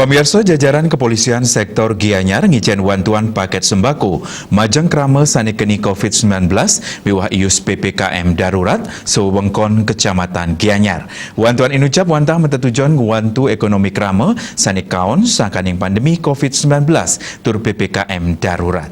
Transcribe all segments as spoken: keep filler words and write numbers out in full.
Pamirsa, jajaran Kepolisian Sektor Gianyar ngicén wantuan pakét sembako majeng krama sané keni covid sembilan belas miwah ius P P K M darurat sawewengkon Kecamatan Gianyar. Wantuan inucap wantah matetujon ngwantu ékonomi krama sané kaon sangkaning pandemi covid sembilan belas tur P P K M darurat.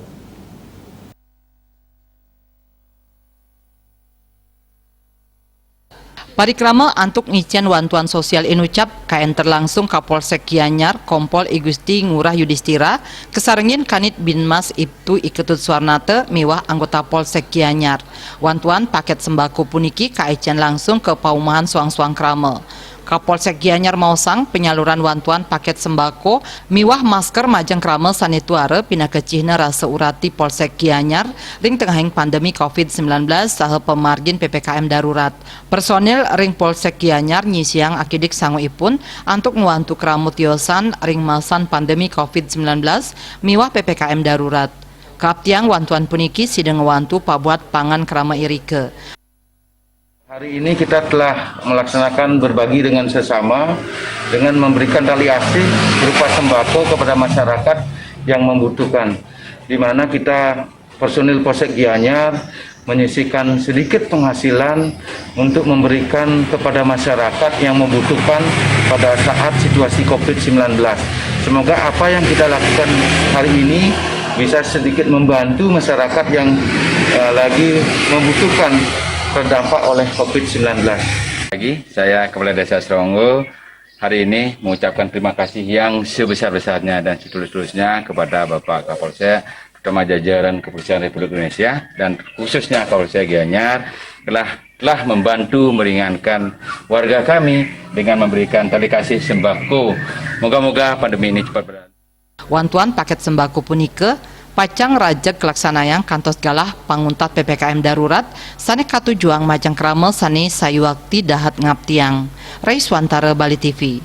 Parikrama antuk ngicén wantuan sosial inucap kaénter langsung Kapolsek Gianyar, Kompol I Gusti Ngurah Yudistira, kasarengin Kanit Binmas Ibtu I Ketut Suarnata miwah anggota Polsek Gianyar. Wantuan pakét sembako puniki kaicén langsung ka paumahan soang-soang krama. Kapolsek Gianyar maosang, panyaluran wantuan pakét sembako miwah masker majeng krama sané tuara pinaka cihna rasa urati Polsek Gianyar ring tengahing pandemi covid sembilan belas saha pamargin P P K M darurat. Personil ring Polsek Gianyar nyisiang akidik sanguipun antuk ngwantu krama tiosan ring masan pandemi covid sembilan belas miwah P P K M darurat. Kaaptiang wantuan puniki sida ngwantu pabuat pangan krama irika. Hari ini kita telah melaksanakan berbagi dengan sesama dengan memberikan tali asih berupa sembako kepada masyarakat yang membutuhkan, di mana kita personil Polsek Gianyar menyisihkan sedikit penghasilan untuk memberikan kepada masyarakat yang membutuhkan pada saat situasi covid sembilan belas. Semoga apa yang kita lakukan hari ini bisa sedikit membantu masyarakat yang eh, lagi membutuhkan terdampak oleh covid sembilan belas. Lagi, saya Kepala Desa Seronggo hari ini mengucapkan terima kasih yang sebesar-besarnya dan setulus-tulusnya kepada Bapak Kapolsek, terutama jajaran Kepolisian Republik Indonesia dan khususnya Kapolsek Gianyar telah telah membantu meringankan warga kami dengan memberikan tali kasih sembako. Moga-moga pandemi ini cepat berlalu. Wantuan pakét sembako punika pacang rajeg kalaksanayang kantos galah panguntat P P K M darurat sané katujuang majeng krama sané sayuakti dahat ngaptiang. Rai Swantara, Bali T V.